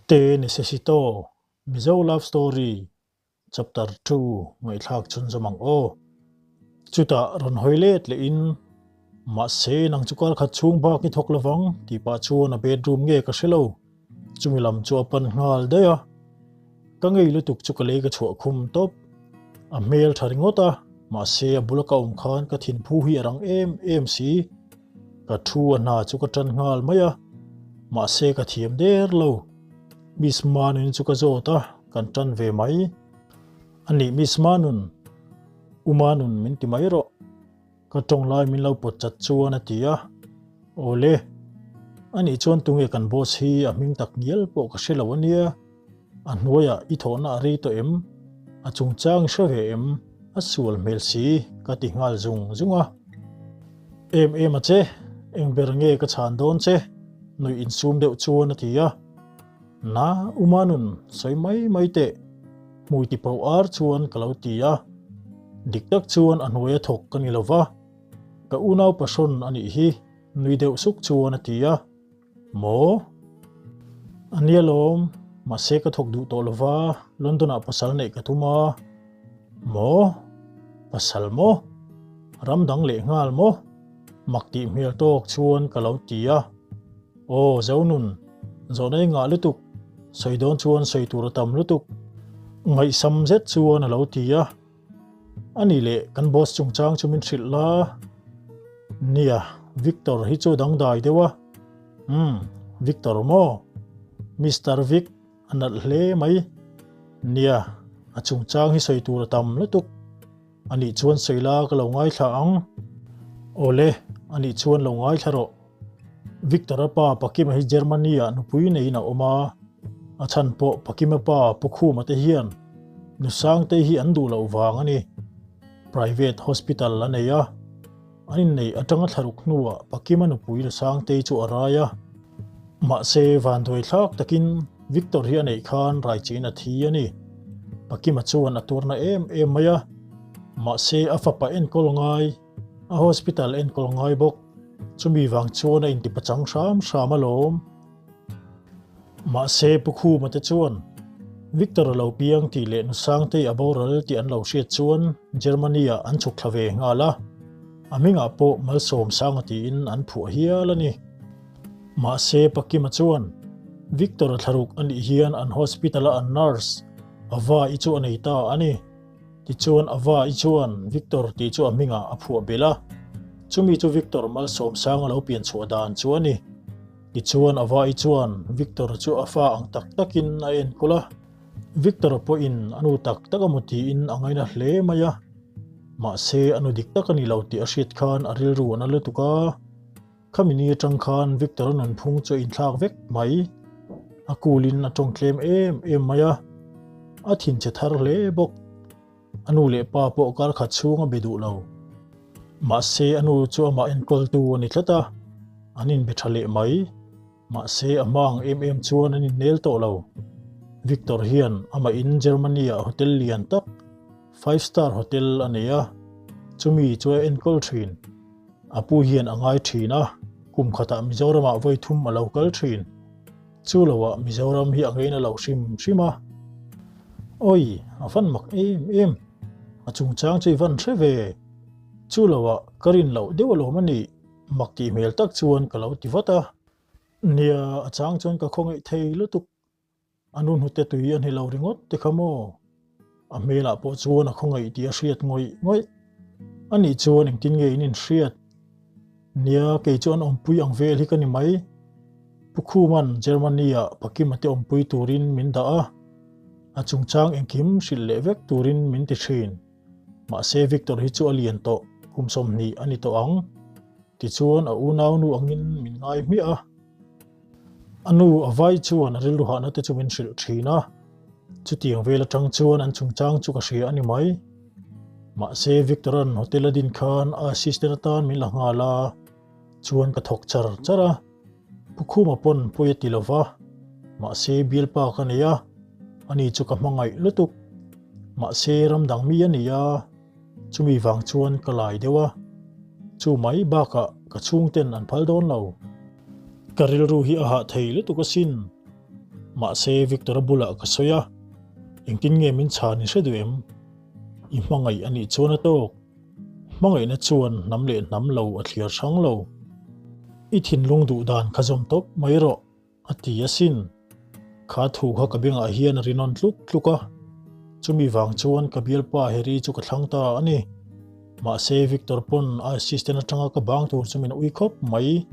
Te Necesito, Mizo Love Story, Chapter ii ngaihthlak chhunzawm ang aw. Chutah rawn hawi let lehin, Mahse nang chu kar khat chhung bak i thawk lovang tih pah chuan a bedroom nge ka hre lo. Chumi lam chu a pan nghal daih a. Ka ngei lutuk chu ka lei ka chhuah khum tawp. A hmel tha ringawt a, mahse a bula ka awm khan ka thinphu hi a rang em em si. Ka thu a hna chu ka tan nghal mai a, mahse ka thiam der lo. Miss Manun chu ka zawt a, kan tan ve mai. A nih Miss Manun, U Manun min ti mai rawh. Ka tawng lai min lo pawt chat chuan a ti a, Awle, anih chuan tunge kan boss hi a hming tak ngial pawh ka hre lo ania, a hnuaiah i thawhna a rei tawh em? A chungchang i hre ve em? A sual hmel si ka ti nghal zung zung a. Em em a che, eng ber nge ka chhan dawn che? Nuih insum deuh chuan a ti a. Na, Umanun, sawi mai mai teh, hmui ti pau ar chuan ka lo ti a. Dik tak chuan a hnuaia thawk ka ni lo va, ka unau pahrawn a nih hi, nui deuh suk chuan a ti a. Maw? A nia lawm, mahse ka thawk duh tawh lo va, London-ah pasal neih ka tum a. Maw? Pasal maw? Ram dang leh nghal maw? Mak tih hmel tawk chuan ka lo ti a. Aw Zonun, zawhna i ngah lutuk, sawi dawn chuan sawi tur a tam lutuk. Ngaihsam zet chuan a lo ti a. A nih leh kan boss chungchang chu min hrilh la. Nia, Victor hi chu dangdai deuh a. Umm, Victor maw? Mister Vic a nalh hle mai. Nia, a chungchang hi sawi tur a tam lutuk. A nih chuan sawi la ka lo ngaithla ang. Awle, a nih chuan lo ngaithla rawh. Victor-a pa Pakima hi Germany-ah nupui neiin a awm a, a chhan pawh Pakima pa Pu Khuma te hian Nusangtei hi an duh loh vang a ni. Private hospital a nei a, an inneih atanga thlaruk hnuah Pakima nupui Nusangtei chu a rai a. Mahse, vanduai thlak takin Victor hi a neih khan raichiin a thi a ni. Pakima chuan a tuarna em em mai a, mahse a fapa enkawl ngai, A hospital enkawl ngai bawk. Chumi vang chuan a inti pachang hram hram alawm. Mahse Pu Khuma te chuan Victor a lo piang tih leh Nusangtei a boral tih an lo hriat chuan Germany ah an chhuk thla ve nghal a. A hmingah pawh Malsawmsanga tiin an phuah hial a ni. Mahse Pakima chuan Victor a thlaruk a nih hian an hospital a an nurse Ava i chu a nei ta a ni. Tichuan Ava i chuan Victor tih chu a hmingah a phuah belh a, chumi chu Victor Malsawmsanga lo pian chhuah dan chu a ni. Tichuan Ava i chuan Victor chu a fa ang tak takin a enkawl a, Victor pawhin a nu tak tak a maw tiin a ngaina hle mai a, mahse a nu dik tak a ni lo tih a hriat khan a rilru a na lutuk a. Khami ni atang khan Victor-a nunphung chu a inthlak vek mai. A kulin a tawng tlem em em mai a, a thinchhe thar hle bawk. A nu leh pa pawh kar khat chhung a be duh lo. Mahse a nu chu amah enkawltu a ni tlat a, an inbe tha leh mai. Mahse a hma ang em em chuan an innel tawh lo. Victor hian amah in Germany-ah hotel lian tak, five star hotel a nei a, chumi chu a enkawl thin. A pu hian a ngai thin a, kum khatah Mizoramah vawi thum a lo kal thin. Chu loah Mizoram hi a ngeina lo hrim hrim a. Awi, a van mak em em! A chungchang chu i van hre ve. Chu loah ka rin loh deuh alawm a nih, mak tih hmel tak chuan ka lo ti vat a. Nia, a chang chuan ka khawngaih thei lutuk. A nu hnute tui a ni lo ringawt te kha maw? A hmelah pawh chuan a khawngaih tih a hriat ngawih ngawih. A nih chuan engtin nge in inhriat? Nia, kei chu an awmpui ang vel hi ka ni mai. Pu Khuman Germany-ah Pakima te awmpui turin min dah a, a chungchang engkim hrilh leh vek turin min ti thin. Mahse Victor hi chu a lian tawh, kum 20 a ni tawh ang. Tichuan a unaunu angin min ngai hmiah a. A nu a vai chuan a rilru hahna te chu min hrilh thin a, chutiang vel atang chuan an chungchang chu ka hria a ni mai. Mahse Victor-a'n hotel a din khan a assistant atan min la nghal a, chuan ka thawk char char a. Pu Khuma pawn pawi a ti lo va, mahse bialpa ka nei a, ani chu ka hmangaih lutuk. Mahse ram dang mi a ni a. Chumi vang chuan ka lai deuh a, chu mai bakah ka chhungten an phal dawn lo. Ka rilru hi a hah thei lutuk asin. Mahse Victor-a bulah ka sawi a, engtin nge min chhan i hre duh em? I hmangaih a nih chuan a tawk. Hmangaihna chuan hnam leh hnam lo a thliar hrang lo. I thinlung duh dan kha zawm tawp mai rawh. A ti asin. Kha thu kha ka bengah hian a rinawn tluk tluk a, chumi vang chuan ka bialpa Harry chu ka thlang ta a ni. Mahse Victor pawn a assistant atanga ka bang tur chu min ui khawp mai.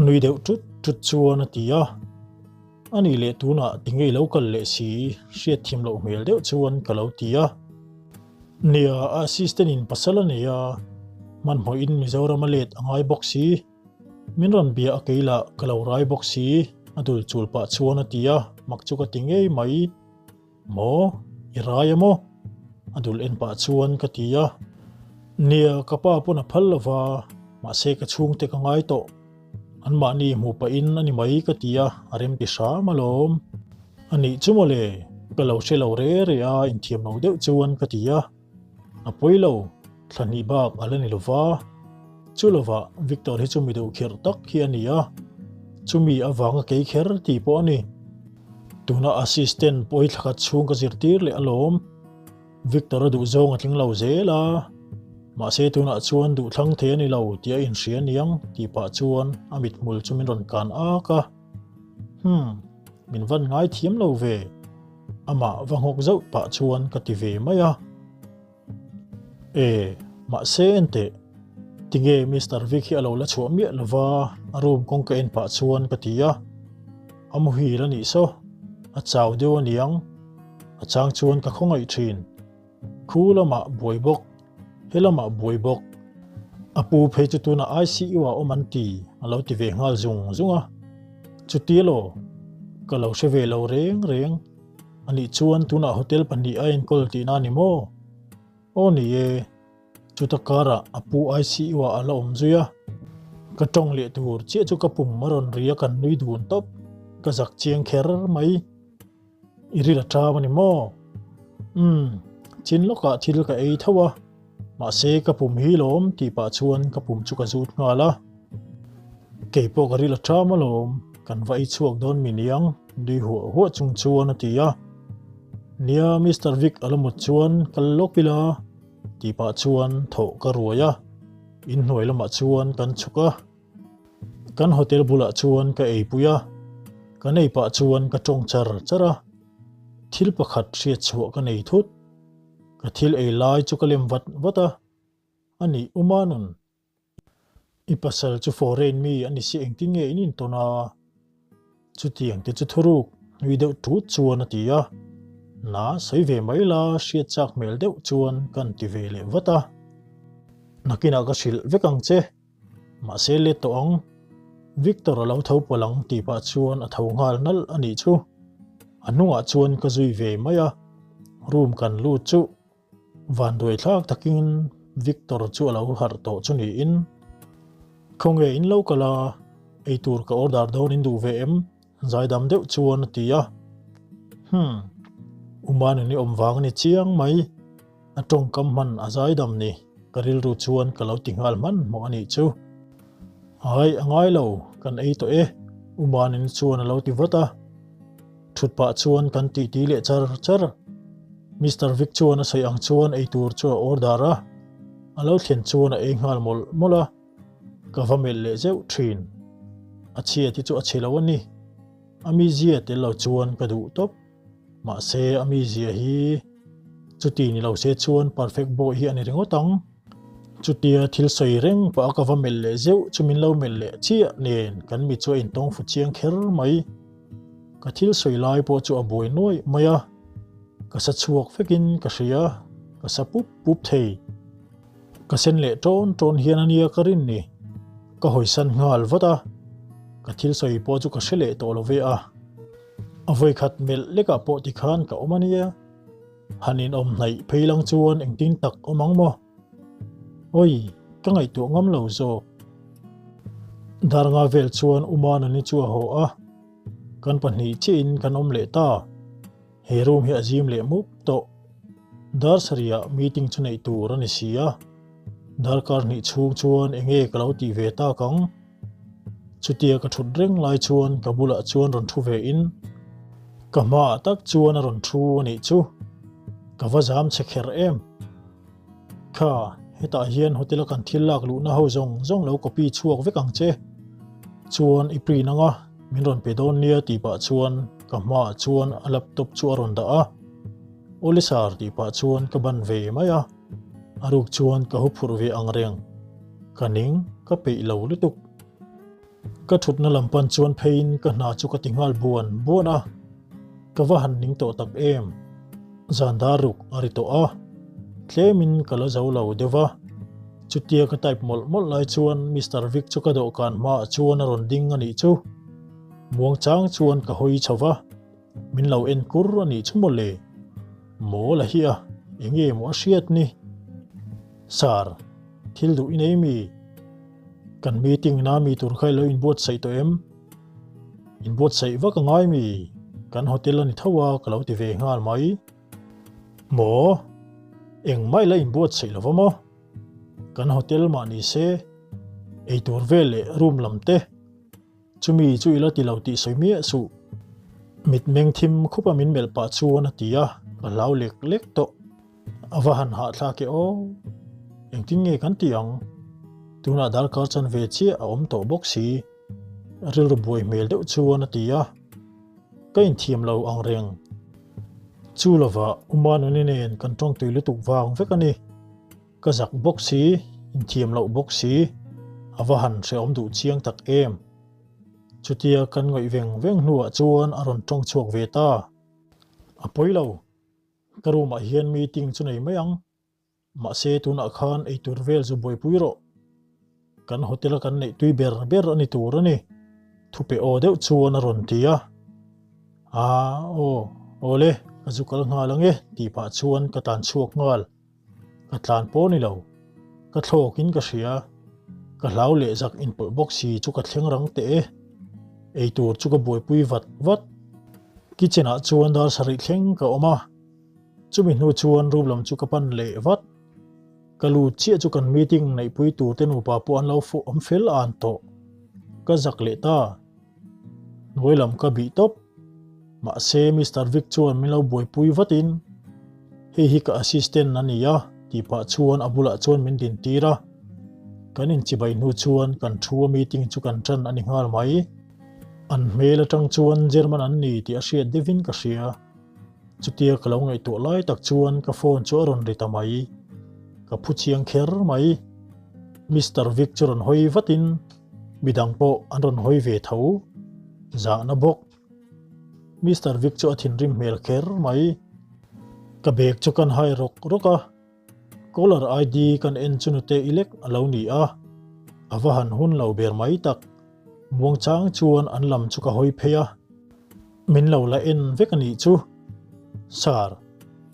Nui deuh tut tut chuan a ti a. A nih leh tunah ti ngei lo kal leh si hriatthiam loh hmel deuh chuan ka lo ti a. Nia, a assistant in pasal a nei a, hmanhmawhin Mizoram a let a ngai bawk si. Min rawn bia a kei lah ka lo rai bawk si, a dul chul pah chuan a ti a, mak chu ka ti ngei mai. Maw? I rai a maw? A dul en pah chuan ka ti a. Nia, ka pa pawn a phal lo va, mahse ka chhungte ka ngai tawh. Anmahni hmuh pahin a ni mai ka ti a, a rem ti hram alawm. A nih chu mawle, ka lo hre lo re re a, inthiam lo deuh chuan ka ti a. A pawi lo, thla hnih bak a la ni lo va. Chu lovah Victor hi chu mi duh khirh tak hi a ni a, chumi avanga kei kher tih pawh a ni. Tuna assistant pawh hi thla khat chhung ka zirtir leh alawm. Victor a duh zawng a tling lo zel a, mahse tunah chuan duh thlang thei a ni lo tih a inhria aniang tih pah chuan a mithmul chu min rawn kan ak a. Hmm, min van ngai thiam lo ve. Amah va nghawk zauh pah chuan ka ti ve mai a. E, mahse enteh, tinge Mister Vic hi a lo la chhuah miah lova a room kawngka en pah chuan ka ti a. A muhil a nih saw, a chau deuh aniang, a chang chuan ka khawngaih thin. Khu lamah buai bawk, he lamah buai bawk. A pu phei chu tunah ICU ah awm an ti, a lo ti ve nghal zung zung a. Chuti elaw? Ka lo hre ve lo reng reng. Anih chuan tunah hotel pahnih a enkawl tihna a ni maw? Aw ni e. Chuta karah a pu ICU ah a la awm zui a. Ka tawng leh tur chiah chu ka pum a rawn ri a kan nui dun tawp. Ka zak chiang kher mai. I ril a ṭam a ni maw? Umm, chin lawkah thil ka ei tho a, mahse ka pum hi lawm tih pah chuan ka pum chu ka zut nghal a. Kei pawh ka ril a ṭam alawm, kan va ei chhuak dawn mi niang nui huah huah chung chuan a ti a. Nia, Mister Vic a la mut chuan kal lawk ila tih pah chuan thawh ka ruai a, inhnuai lamah chuan kan chhuk a. Kan hotel bulah chuan ka eipui a, kan ei pah chuan ka tawng char char a, thil pakhat hriat chhuah ka nei thut. Ka thil ei lai chu ka lem vat vat a, a nih u Manun, i pasal chu foreign mi a ni si engtin nge in intawn a? Chutiang te chu thuruk nui deuh tut chuan a ti a, Na sawi ve mai la hriat chak hmel deuh chuan kan ti ve leh vat a, Nakinah ka hrilh vek ang che. Mahse let tawh ang, Victor a lo tho palh ang tih pah chuan a tho nghal nalh a nih chu. A hnungah chuan ka zui ve mai a, room kan lut chu vanduai thlak takin Victor chu a lo harh tawh chu niin, Khawnge in lo kal a, eitur ka order dawn in duh ve em? Zaidam deuh chuan a ti a. Hmm, Umanin i awm vang a ni chiang mai. A tawngkam hman a zaidam ni, ka rilru chuan ka lo ti nghal hmanhmawh a nih chu. Ai, a ngai lo, kan ei tawh e, U Manin chuan a lo ti vat a. Thut pah chuan kan titi leh char char. Mister Vic chuan a sawi ang chuan ei tur chu a order a, a lo thlen chuan a ei nghal mawlh mawlh a, ka va melh leh zeuh thin. A chhia te chu a chhe lo a ni, a mizia tel lo chuan ka duh tawp. Mahse a mizia hi chuti ni lo se chuan perfect boy hi a ni ringawt ang. Chutia thil sawi reng pah a ka va melh leh zeuh chu min lo melh leh chiah nen kan mi chu a intawng fu chiang kher mai. Ka thil sawi lai pawh chu a buai nuaih mai a, ka sa chhuak vekin ka hria, ka sa pup pup thei. Ka sen leh tawn tawn hian a nia ka rin ni. Ka hawisan nghal vat a, ka thil sawi pawh chu ka hre leh tawh lo ve a. A vawikhat melh lekah pawh tikhan ka awm a nia. Han inawm hnaih phei lang chuan engtin tak awm ang maw? Awi, ka ngaihtuah ngam lo zawk. Darnga vel chuan Umanani chu a haw a, kan pahnih chiahin kan awm leh ta. He room hi a zim leh mup tawh. Dar sarihah meeting chu neih tur a ni si a, darkar hnih chhung chuan enge ka lo tih ve tak ang? Chutia ka thut reng lai chuan ka bulah chuan rawn thu ve in ka hmaah tak chuan a rawn thu a nih chu. Ka va zam che kher em. Kha, hetah hian hotel a kan thil lak luhna ho zawng zawng lo copy chhuak vek ang che. Chuan i print anga min rawn pe dawn nia tih pah chuan ka hmaah chuan a laptop chu a rawn dah a. Awle sir tih pah chuan ka ban ve mai a. A ruk chuan ka huphurh ve ang reng. Ka ning, ka peih lo lutuk. Ka thutna lam pan chuan pheiin ka hna chu ka ti nghal buan buan a, ka va han ning tawh tak em. Zan dar ruk a ri tawh a, tlemin ka la zo lo deuh va. Chutia ka type mawlh mawlh lai chuan Mister Vic chu ka dawhkan hmaah chuan a rawn ding a nih chu. Muangchang chuan ka hawi chho va. Min lo en kur a nih chu mawle. Mawl a hi a, enge maw a hriat ni? Sir, thil duh i nei mi? Kan meeting na mi tur kha i lo inbuatsaih tawh em? Inbuatsaih vak a ngai mi? Kan hotel a ni tho a ka lo ti ve nghal mai. Maw? Engmah i la inbuatsaih lo va maw? Kan hotel mah ni se, eitur vel leh room lam te. Chumi chu i la ti lo tih sawi miah suh. Mitmeng thim khupa min melh pah chuan a ti a, ka hlau lek lek tawh. A va han hahthlak e aw. Engtin nge kan ti ang? Tunah darkar chan ve chiah a awm tawh bawk si. Rilru buai hmel deuh chuan a ti a. Ka inthiam lo ang reng. Chu lovah Umanuni nen kan tawngtui lutuk vang vek a ni. Ka zak bawk si, inthiam loh bawk si, a va han hrehawm duh chiang tak em. Chutia kan ngawih veng veng hnuah chuan a rawn tawng chhuak ve ta. A pawi lo, ka room ah hian meeting chu nei mai ang, mahse tunah khan eitur vel zu buaipui rawh. Kan hotel a kan neih tui ber ber a ni tur a ni, thupe aw deuh chuan a rawn ti a. Aa aw, awle, ka zu kal nghal ange tih pah chuan ka tlan chhuak nghal. Ka tlan pawh ni lo. Ka thlawk in ka hria. Ka hlau leh zak inpawlh bawk si chu ka thleng rang teh e. Eitur chu ka buaipui vat vat. Kitchen ah chuan dar sarih thleng ka awm a. Chumi hnu chuan room lam chu ka pan leh vat. Ka lut chiah chu kan meeting neihpui tur te nupa pawh an lo awm fel an tawh. Ka zak leh ta. Hnuai lam ka bih tawp. Mahse Mister Vic chuan min lo buaipui vatin, Hei hi ka assistant a ni a, tih pah chuan a bulah chuan min din tir a. Kan inchibai hnu chuan kan thu a meeting chu kan tan a ni nghal mai. An hmel atang chuan German an ni tih a hriat deuhin ka hria. Chutia ka lo ngaihtuah lai tak chuan ka phone chu a rawn ri ta mai. Ka phu chiang kher mai. Mister Vic chu rawn hawi vatin, Midang pawh an rawn hawi ve tho. Zahna bawk. Mister Vic chu a thinrim hmel kher mai. Ka bag chu kan hai rawk rawk a. Caller ID kan en chu nute i lek a lo ni a. A va han hun lo ber mai tak. Muangchang chuan an lam chu ka hawi phei a. Min lo la en vek a nih chu. Sir,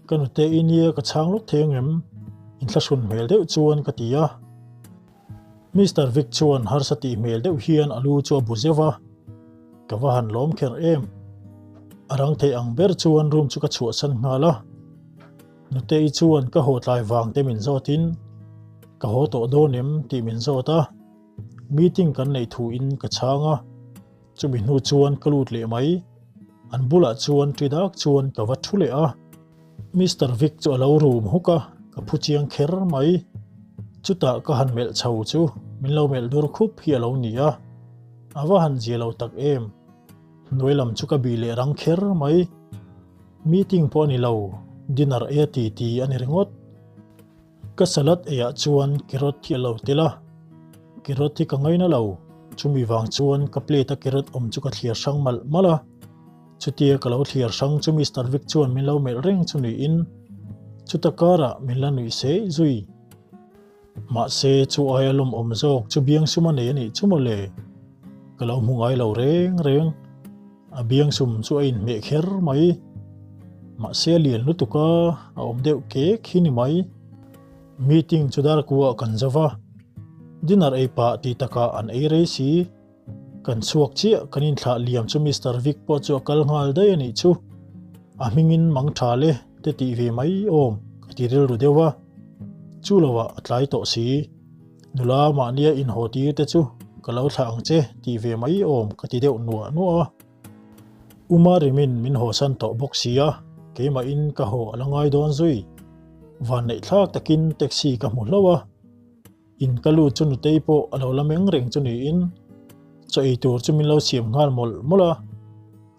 ka nute i nia ka chhang lawk thei angem? Inthlahrun hmel deuh chuan ka ti a. Mister Vic chuan harsa tih hmel deuh hian a lu chu a bu zeuh a, ka va han lawm kher em. A rang thei ang ber chuan room chu ka chhuahsan nghal a. Nutei chuan ka haw tlai vang te min zawt in, ka haw tawh dawn em tih min zawt a, meeting kan neih thu in ka chhang a, chumi hnu chuan ka lut leh mai. An bulah chuan ṭi dak chuan ka va ṭhu leh a. Mister Vic chu a lo rum huk a, ka phu chiang kher mai. Chutah ka han melh chho chu min lo melh dur khup hi a lo ni a, a va han zia lo tak em. Hnuai lam chu ka bih leh rang kher mai. Meeting pawh a ni lo, dinner ei a ti ti a ni ringawt. Ka salad eiah chuan carrot hi a lo tel a, carrot hi ka ngaina lo, chumi vang chuan ka plate a carrot awm chu ka thliar hrang malh malh a. Chutia ka lo thliar hrang chu Mister Vic chuan min lo melh reng chu niin chuta karah min la nuih sei zui. Mahse chu aia lawmawm zawk chu biangsum a nei a nih chu mawle. Ka lo hmu ngai lo reng reng. A biangsum chu a inhmeh kher mai. Mahse a lian lutuk a, a awm deuh kek hi ni mai. Meeting chu darkuah kan zo va, dinner ei pah tih takah an ei rei si. Kan chhuak chiah, kan inthlah liam chu Mister Vic pawh chu a kal nghal daih a nih chu. A hmingin mang tha le te tih ve mai awm ka ti rilru deuh a. Chu lovah a tlai tawh si. Nula mahnia inhaw tir te chu ka lo thlah ang che tih ve mai awm ka ti deuh nuah nuah a. U Marimin min hawsan tawh bawk si a, keimahin ka haw a la ngai dawn zui. Vanneih thlak takin taxi ka hmu hlauh a, in ka lut chu nutei pawh a lo la meng reng chu niin chaw ei tur chu min lo siam nghal mawlh mawlh a.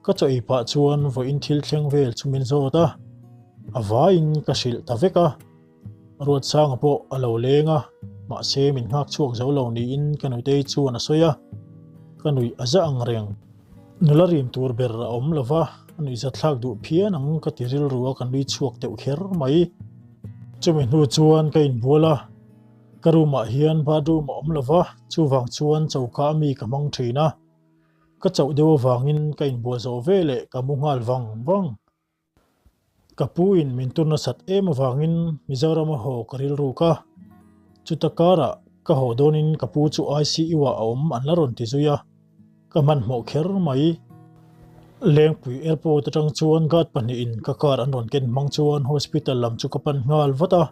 Ka chaw ei pah chuan vawiin thil thleng vel chu min zawt a, a vaiin ka hrilh ta vek a. Ruatsanga pawh a lo leng a, mahse min nghak chhuak zo lo niin ka nutei chuan a sawi a, ka nuih a za ang reng. Nula rim tur ber a awm lo va, a nuihzatthlak duh phian ang ka ti rilru a ka nui chhuak deuh kher mai. Chumi hnu chuan ka inbual a, ka room ah hian bathroom a awm lo va, chuvang chuan choka ami ka hmang thin a, ka chauh deuh avangin ka inbual zawh veleh ka mu nghal vang vang. Ka pu in min tur nasat em avangin Mizoram a haw ka rilruk a, chuta karah ka haw dawnin ka pu chu ICU ah a awm an la rawn ti zui a, ka hmanhmawh kher mai. Lengpui airport atang chuan guard pahnihin ka car an rawn ken hmang chuan hospital lam chu ka pan nghal vat a,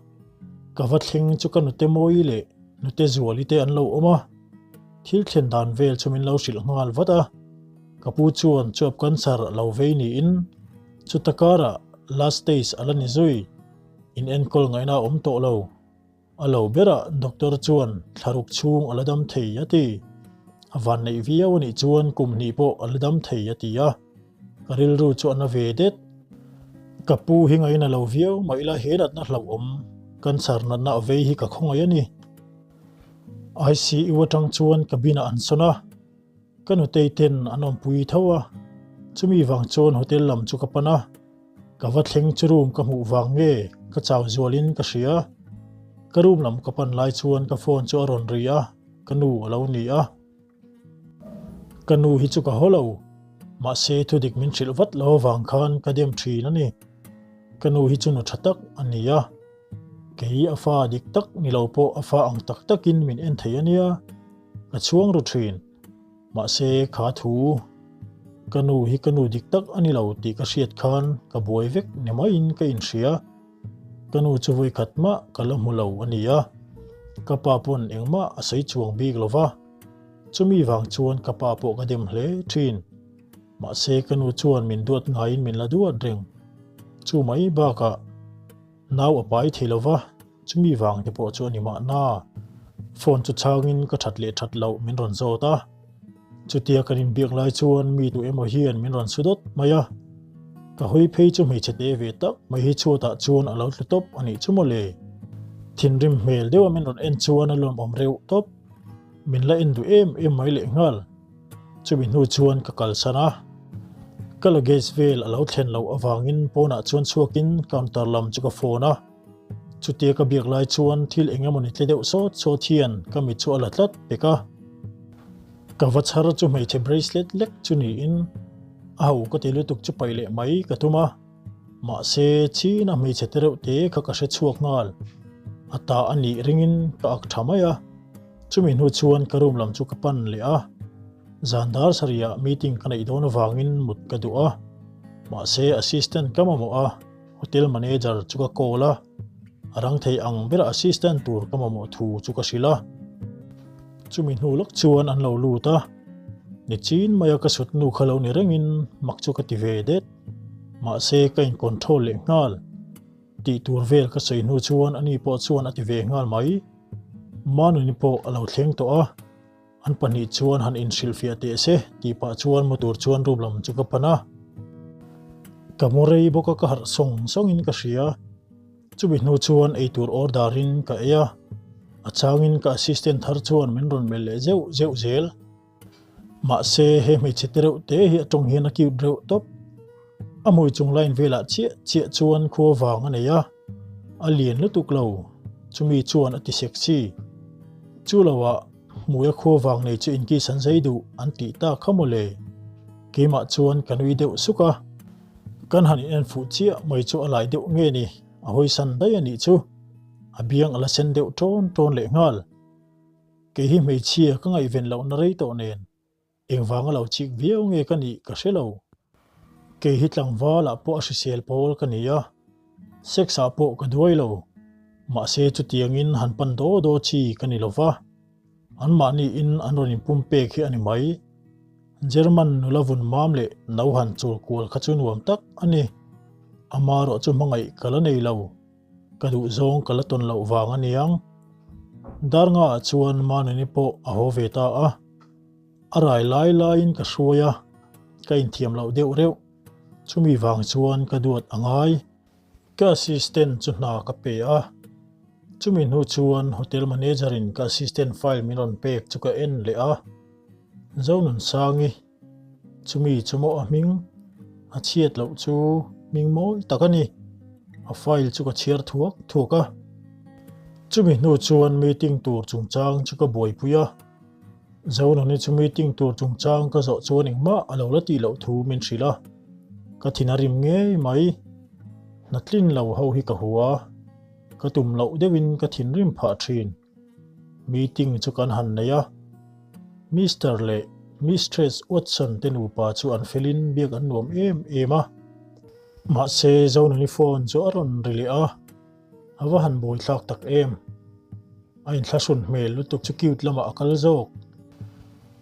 ka va thleng chu ka nute Mawi leh nute Zuali te an lo awm a, thil thlen dan vel chu min lo hrilh nghal vat a. Ka pu chuan chuap cancer a lo vei niin chuta karah last stage a la ni zui, in enkawl ngaihna a awm tawh lo. A lo berah doctor chuan thlaruk chhung a la dam thei a ti. A vanneih viau a nih chuan kum hnih pawh a la dam thei a ti a. Ka rilru chu a na ve det. Ka pu hi ngaihna lo viau mah ila he natna hlauhawm cancer natna a vei hi ka khawngaih a ni. ICU atang chuan cabin ah an sawn a. Ka nutei ten an awmpui tho a, chumi vang chuan hotel lam chu ka pan a, ka va thleng chu room ka hmuh vang nge ka chau zualin ka hria. Ka room lam ka pan lai chuan ka phone chu a rawn ri a, ka nu a lo ni a. Ka nu hi chu ka haw lo, mahse thudik min hrilh vat lo avang khan ka dem thin a ni. Ka nu hi chu nu tha tak a ni a, kei a fa dik tak ni lo pawh a fa ang tak takin min en thei a nia. Ka chhuang ru thin. Mahse kha thu ka nu hi ka nu dik tak a ni lo tih ka hriat khan ka buai vek ni maiin ka inhria. Ka nu chu vawi khat mah ka la hmu lo a ni a, ka pa pawn engmah a sawi chuang bik lo va. Chumi vang chuan ka pa pawh ka dem hle thin. Mahse ka nu chuan min duat ngaiin min la duat reng. Chu mai bakah nau a pai thei lo va. Chumi vang te pawh chu a ni mahna. Phone chu chhangin ka that leh that loh min rawn zawt a. Chutia kan inbiak lai chuan mi tu emaw hian min rawn su dawt mai a. Ka hawi phei chu hmeichhe te ve tak mai hi chhuatah chuan a lo tlu tawp a nih chu mawle. Thinrim hmel deuha min rawn en chuan a lawmawm reuh tawp. Min la en duh em em mai lehnghal. Chumi hnu chuan ka kalsan a, ka luggage vel a lo thlen loh avangin pawnah chuan chhuakin counter lam chu ka phone a. Chutia ka biak lai chuan thil eng emawni tle deuh sawt sawt hian ka mit chu a la tlat pek a. Ka va chhar chu hmeichhe bracelet lek chu niin a ho ka ti lutuk chu paih leh mai ka tum a. Mahse china hmeichhe te reuh te kha ka hre chhuak nghal. A ta a nih ringin ka ak tha mai a. Chumi hnu chuan ka room lam chu ka pan leh a. Zan dar sarihah meeting ka neih dawn avangin mut ka duh a. Mahse assistant ka mamawh a. Hotel manager chu ka call a, a rang thei ang bera assistant tur ka mamawh thu chu ka hrilh a. Chumi hnu lawk chuan an lo lut a, nichin maia ka sut nu kha lo ni rengin mak chu ka ti ve det. Mahse ka in control leh nghal. Tih tur vel ka sawi hnu chuan ani pawh chuan a ti ve nghal mai. Manuni pawh a lo thleng tawh a. An pahnih chuan han inhrilhfiah teh se tih pah chuan mu tur chuan room lam chu ka pan a. Ka mu rei bawk a ka harh sawng sawngin ka hria. Chumi hnu chuan eitur order in ka ei a. A changin ka assistant thar chuan min rawn melh leh zeuh zeuh zel. Mahse he hmeichhe te reuh te hi a tawng hian a cute reuh tawp. A hmui chung line velah chiah chiah chuan khua vang a nei a. A lian lutuk lo. Chumi chuan a ti sexy. Chu loah. Hmuia khua vang nei chu inkiss an zai duh an tih ta kha mawle. Keimah chuan ka nui deuh suk a. Kan han in en fuh chiah mai chu a lai deuh nge ni, a hawisan daih a nih chu. A biang a la sen deuh ṭawn ṭawn leh nghal. Kei hi hmeichhia ka ngaihven lohna rei tawh nen. Engvanga lo chik viau nge ka nih ka hre lo. Kei hi tlangvalah pawh a hrisel pawl ka ni a, sex ah pawh ka duai lo. Mahse chutiangin han pan daw daw chi ka ni lo va. Anmahni in an rawn inpumpek hi a ni mai. German nula vun mam leh no han chul kual kha chu nuam tak a ni. Amarawh chu hmangaih ka la nei lo. Ka duh zawng ka la tawn loh vang a niang. Dar ngaah chuan Manuni pawh a haw ve ta a. A rai lai laiin ka hruai a, ka inthiam loh deuh reuh. Chumi vang chuan ka duat a ngai. Ka assistant chu hna ka pe a, chumi hnu chuan hotel manager in ka assistant file min rawn pek chu ka en leh a, Zonunsangi, chumi chu maw a hming? A chhiat loh chu hming mawi tak a ni, a file chu ka chhiar thuak thuak a. Chumi hnu chuan meeting tur chungchang chu ka buaipui a. Zonuni chu meeting tur chungchang ka zawh chuan engmah a lo la tih loh thu min hrilh a, ka thin a rim ngei mai. Hna tlin lo ho hi ka hua, ka tum loh deuhin ka thinrim phah thin. Meeting chu kan han nei a, Mister leh Mistress Watson te nupa chu an felin biak an nuam em em a. Mahse Zonuni phone chu a rawn ri leh a. A va han buaithlak tak em? A inthlahrun hmel lutuk chu cute lamah a kal zawk.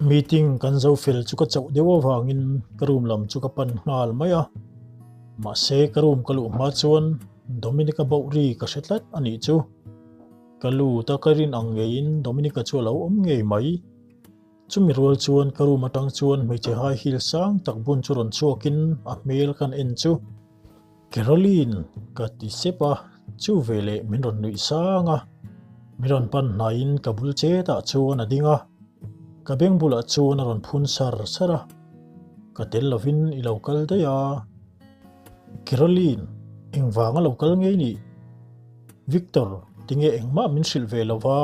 Meeting kan zo fel chu ka chauh deuh avangin ka room lam chu ka pan nghal mai a. Mahse ka room ka luh hma chuan Dominic-a bauh ri ka hre tlat a nih chu. Ka lut a ka rin ang ngeiin Dominic-a chu a lo awm ngei mai. Chumi rual chuan ka room atang chuan hmeichhe high heel sang tak bun chu rawn chhuakin a hmel kan en chu. Caroline, ka ti sep a, chu veleh min rawn nuih sang a. Min rawn pan hnaiin ka bul chetah chuan a ding a, ka beng bulah chuan a rawn phun sar sar a, Ka tel lovin i lo kal daih a. Caroline, engvanga lo kal ngei nih? Victor, tinge engmah min hrilh ve lo va?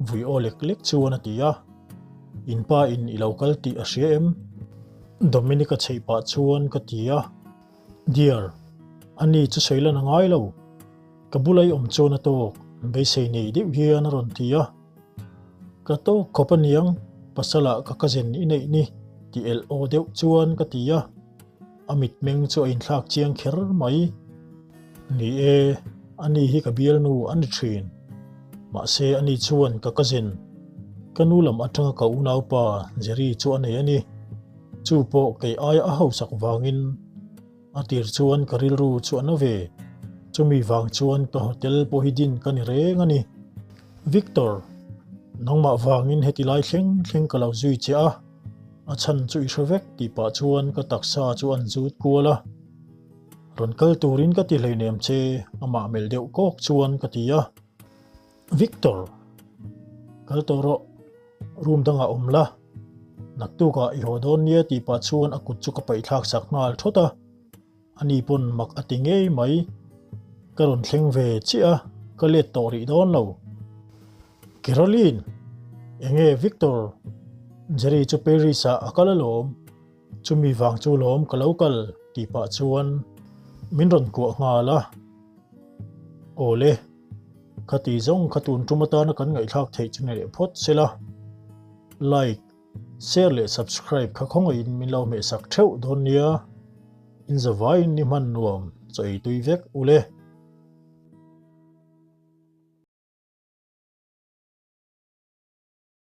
Vui aw lek lek chuan a ti a, In pa in i lo kal tih a hria em? Dominic-a chheih pah chuan ka ti a, Dear, ani chu sawi lan a ngai lo. Ka bula i awm chuan a tawk, beisei nei deuh hian a rawn ti a. Ka tawk khawp aniang, pasalah ka cousin i neih ni, ti elh aw deuh chuan ka ti a. A mitmeng chu a inthlak chiang kher mai. Ni e, ani hi ka bialnu a ni thin. Mahse ani chuan ka cousin, ka nu lam atanga ka unaupa Jerry chu a nei a ni. Chu pawh kei aia a hausak vangin a tir chuan ka rilru chu a na ve. Chumi vang chuan ka hotel pawh hi din ka ni reng a ni. Victor, nangmah vangin heti lai thleng thleng ka lo zui che a. A chhan chu i hre vek tih pah chuan ka taksa chu an zut kual a. Rawn kal turin ka ti hleinem che amah melh deuh kawk chuan ka ti a. Victor! Kal tawh rawh, room dangah awm la, naktukah i haw dawn nia tih pah chuan a kut chu ka paihthlak sak nghal thawt a. Ani pawn mak a ti ngei mai. Ka rawn thleng ve chiah a, ka let tawh rih dawn lo. Caroline! Enge Victor? Jerry chu Paris ah a kal alawm. Chumi vang chu lawm ka lo kal tih pah chuan min rawn kuah nghal a. Awle, khati zawng kha tun tum atana kan ngaihthlak theih chu ni leh phawt sela. Like. Share leh subscribe kha khawngaihin min lo hmehsak theuh dawn nia. Inzavaiin ni hman nuam chaw ei tui vek ule.